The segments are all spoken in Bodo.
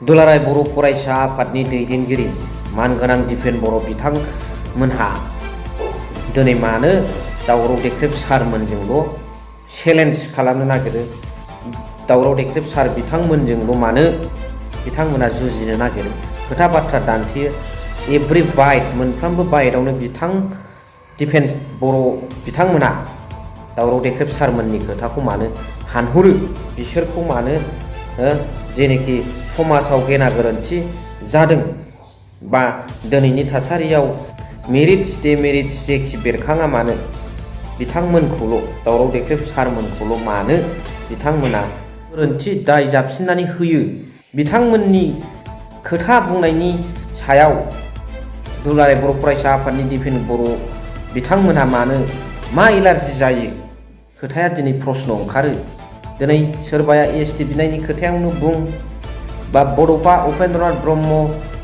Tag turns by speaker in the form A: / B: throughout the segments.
A: दुलाराय बर' फरायसा आफादनि दैदेनगिरि मानगोनां दिपेन बर' बिथांमोनहा दिनै मानो दावराव देख्रेब सारमोनजोंल' चेलेन्ज खालामनो नागिरो, दावराव देख्रेब सार बिथांमोनजोंल' मानो बिथांमोना जुजिनो नागिरो, खोथा बाथ्रा दान्थेयो। एभ्रि बाइट, मोनफ्रोमबो बाइटआवनो दिपेन बर' बिथांमोना दावराव देख्रेब सारमोननि खोथाखौ मानो हानहरो, बिसोरखौ मानो जेनोखि समाजाव गेना गोरोन्थि जादों बा दिनैनि थासारियाव मेरिट्स डिमेरिट्स जेखि बेरखाङा मानो बिथांमोनखौल' दावराव देख्रेब सारमोनखौल' मानो बिथांमोना गोरोन्थि दाय जाबसिननानै होयो। बिथांमोननि खोथा बुंनायनि सायाव दुलाराय बर' फरायसा आफादनि दिपेन बर' बिथांमोनहा मानो मा एलार्जि जायो, खोथाया दिनै प्रश्न ओंखारो। दिनै सोरबाया एसटि बिनायनि खोथायावनो बुं बा बड'फा उपेन्द्रनाथ ब्रह्म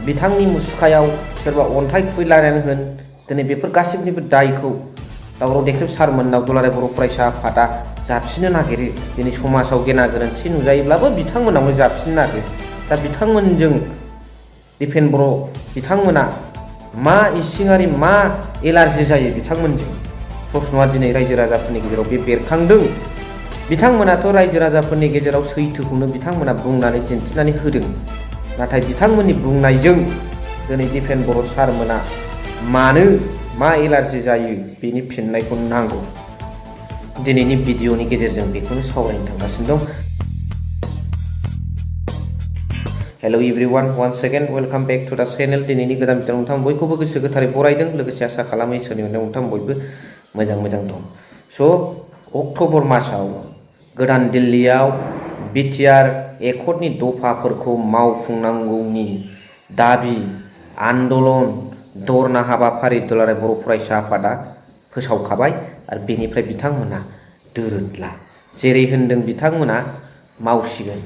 A: बिथांनि मुसुखायाव सोरबा अन्थाइ खुबैलायनानै होन, दिनै बेफोर गासिबनिबो दायखौ दावराव देख्रेब सारमोननाव दुलाराय बर' फरायसा आफादा जाबसिननो नागिरो। दिनै समाजाव गेना गोरोन्थि नुजायोब्लाबो बिथांमोनावनो जाबसिननो नागिरो। दा बिथांमोनजों दिपेन बर' बिथांमोना मा इसिङारि मा एलार्जि जायो बिथांमोनजों, प्रश्नआ दिनै रायजो राजाफोरनि गेजेराव बे बेरखांदों। बिथांमोनाथ' रायजो राजाफोरनि गेजेराव सैथोखौनो बिथांमोना बुंनानै दिन्थिनानै होदों। नाथाय बिथांमोननि बुंनायजों दिनै दिपेन बर' सारमोना मानो मा एलार्जि जायो बेनि फिननायखौ नांगौ। दिनैनि भिडिअनि गेजेरजों बेखौनो सावरायनो थांगासिनो दं। Hello everyone, once again welcome back to the channel. दिनैनि गोदान भिडिअ नोंथां बयखौबो गोसो गोथारै बरायदों, लोगोसे आसा खालामो इसोरनि अननायाव नोंथां बयबो मोजां दं। स' अक्ट'बर मासाव गोदान दिल्लीयाव बिटिआर एकर्डनि दफाफोरखौ मावफुंनांगौनि दाबि आन्दलन धरना हाबाफारि दुलाराय बर' फरायसा आफादा फोसावखाबाय आरो बेनिफ्राय बिथांमोना दोरोदला। जेरै होन्दों बिथांमोना मावसिगोन।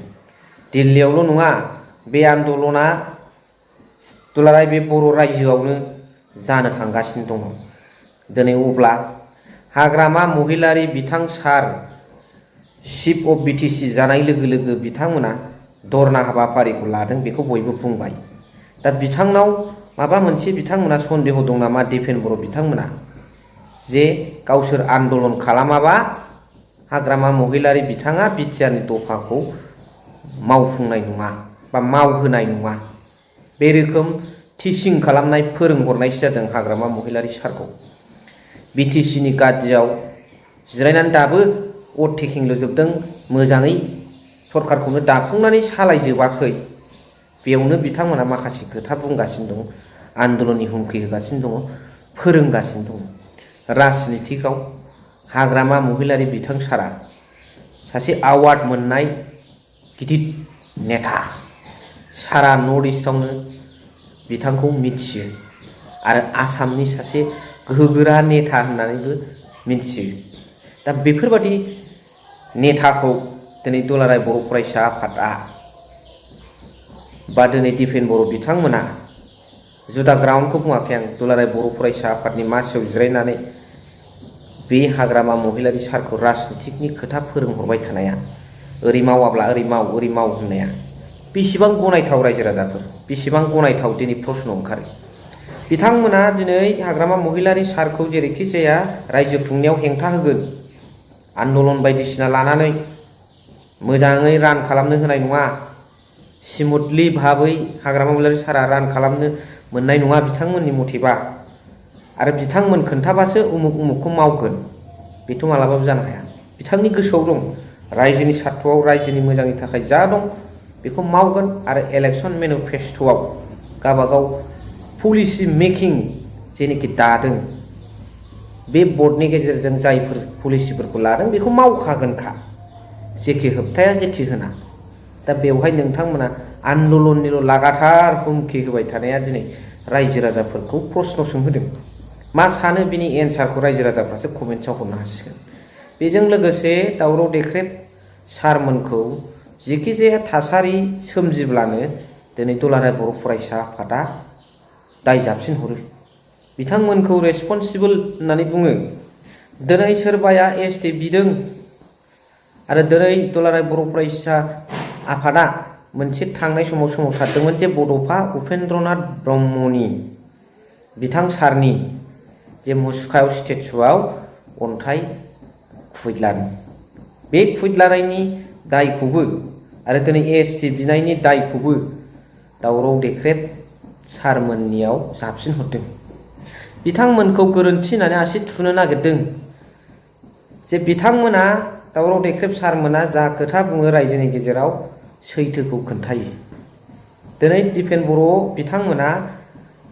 A: दिल्लीयावल' नङा, बे आन्दलना दुलाराय बे बर' रायजोआवनो जानो थांगासिनो दङ। दिनै अब्ला हाग्रामा महिलारि बिथां सार चिफ अफ बिटिसि जानाय लोगो लोगो बिथांमोना धरना हाबाफारिखौ लादों, बेखौ बयबो बुंबाय। दा बिथांनाव माबा मोनसे बिथांमोना सन्देह दं नामा दिपेन बर' बिथांमोना, जे गावसोर आन्दलन खालामाबा हाग्रामा महिलारि बिथाङा बिटिआरनि दफाखौ मावफुंनाय नङा बा मावहोनाय नङा। बे रोखोम टिचिं खालामनाय, फोरोंहरनायसो जादों हाग्रामा महिलारि सारखौ। बिटिसिनि गादियाव जिरायनानै दाबो अभारटेकिंल' जोबदों, मोजाङै सरकारखौनो दाफुंनानै सालायजोबाखै। बेयावनो बिथांमोना माखासे खोथा बुंगासिनो दं, आन्दलननि हुमखि होगासिनो दङ, फोरोंगासिनो दङ। राजनितिकआव हाग्रामा महिलारि बिथां सारा सासे एवार्ड मोननाय गिदिर नेता। सारा नर्थ इस्टआवनो बिथांखौ मिथियो आरो आसामनि सासे गोहोगोरा नेता होननानैबो मिथियो। दा बेफोरबादि नेताखौ दिनै दुलाराय बर' फरायसा आफादा बा दिनै दिपेन बर' बिथांमोना, जुदा ग्राउन्डखौ बुङाखै आं, दुलाराय बर' फरायसा आफादनि मासियाव जिरायनानै बे हाग्रामा महिलारि सारखौ राजनितिकनि खोथा फोरोंहरबाय थानाया, ओरै मावाब्ला ओरै माव होननाया बेसेबां गनायथाव रायजो राजाफोर, बेसेबां गनायथाव दिनै प्रश्न ओंखारो। बिथांमोना दिनै हाग्रामा महिलारि सारखौ जेरैखि जाया रायजो खुंनायाव हेंथा होगोन, आन्दलन बायदिसिना लानानै मोजाङै रान खालामनो होनाय नङा, स्मुथलि भाबै हाग्रामा महिलारि सारा रान खालामनो मोननाय नङा बिथांमोननि मथेबा। आरो बिथांमोन खोन्थाबासो उमुखखौ मावगोन, बेथ' मालाबाबो जानो हाया। बिथांनि गोसोआव दं रायजोनि सार्थ'आव, रायजोनि मोजांनि थाखाय जा दं बेखौ मावगोन। आरो इलेक्सन मेनिफेस्ट'आव गावबागाव पलिसि मेकिं जेनोखि दादों, बे बर्डनि गेजेरजों जायफोर पलिसिफोरखौ लादों बेखौ मावखागोनखा, जेखि होबथाया जेखि होना। दा बेवहाय नोंथांमोना आन्दलननिल' लागाथार हुमखि होबाय थानाया दिनै रायजो राजाफोरखौ प्रश्न सोंहोदों। मा सानो बिनि एन्सारखौ रायजो राजाफ्रासो कमेन्ट्सआव हरनो हासिगोन। बेजों लोगोसे दावराव देख्रेब सारमोनखौ जेखि जाया थासारि सोमजिब्लानो दिनै दुलाराय बर' फरायसा आफादा दाय जाबसिनहरो, बिथांमोनखौ रेसपन्सिबोल होननानै बुङो। दिनै सोरबाया एसटि बिदों आरो दिनै दुलाराय बर' फरायसा आफादा मोनसे थांनाय समाव सोमावसारदोंमोन जे बड'फा उपेन्द्रनाथ ब्रह्मनि बिथां सारनि जे मुसुखायाव स्टेचुआव अन्थाइ खुबैदलादों। बे खुबैदलानायनि दायखौबो आरो दिनै AST बिनायनि दायखौबो दावराव देख्रेब सारमोननियाव जाबसिनहरदों। बिथांमोनखौ गोरोन्थि होननानै आसि थुनो नागिरदों जे बिथांमोना दावराव देख्रेब सारमोना जा खोथा बुङो रायजोनि गेजेराव सैथोखौ खोन्थायो। दिनै दिपेन बर' बिथांमोना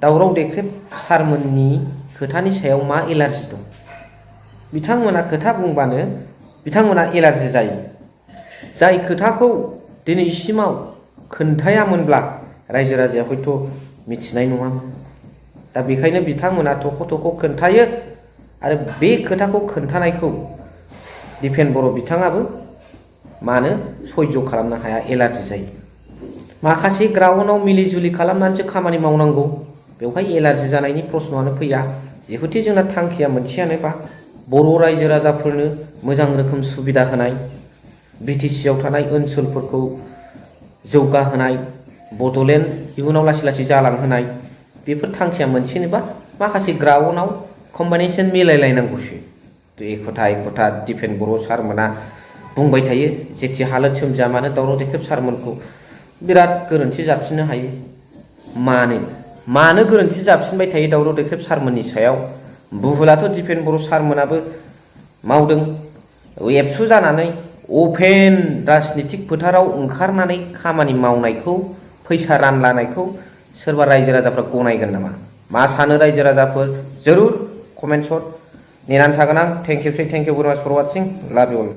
A: दावराव देख्रेब सारमोननि खोथानि सायाव मा एलार्जि दं? बिथांमोना खोथा बुंबानो बिथांमोना एलार्जि जायो। जाय खोथाखौ दिनैसिमाव खोन्थायामोनब्ला रायजो राजाया हयथ' मिथिनाय नङामोन। दा बेखायनो बिथांमोना थख' थख' खोन्थायो आरो बे खोथाखौ खोन्थानायखौ दिपेन बर' बिथाङाबो मानो सयज' खालामनो हाया, एलार्जि जायो। माखासे ग्राउन्डआव मिलिजुलि खालामनानैसो खामानि मावनांगौ, बेवहाय एलार्जि जानायनि प्रश्नआनो फैया। जिहेतु जोंना थांखिया मोनसेयानोबा बर' रायजो राजाफोरनो मोजां रोखोम सुबिदा होनाय, BTC आव थानाय ओनसोलफोरखौ जौगाहोनाय, बड'लेण्ड इयुनाव लासै लासै जालांहोनाय, बेफोर थांखिया मोनसेनोबा माखासे ग्राउन्डआव कम्बिनेसन मिलायलायनांगौसो। एकथा दिपेन बर' सारमोना बुंबाय थायो, जेखि हालोद सोमजिया मानो दावराव देख्रेब सारमोनखौ बिराद गोरोन्थि जाबसिननो हायो। मानो गोरोन्थि जाबसिनबाय थायो दावराव देख्रेब सारमोननि सायाव? भुलाथ' दिपेन बर' सारमोनाबो मावदों। ABSU जानानै अपेन राजनितिक फोथाराव ओंखारनानै खामानि मावनायखौ, फैसा रानलानायखौ सोरबा रायजो राजाफ्रा गनायगोन नामा? मा सानो रायजो राजाफोर? जरुर कमेन्ट हर। नेनानै थागोन आं। थेंक इउ भेरि माच फर वाचिं। लाभ इउ अल।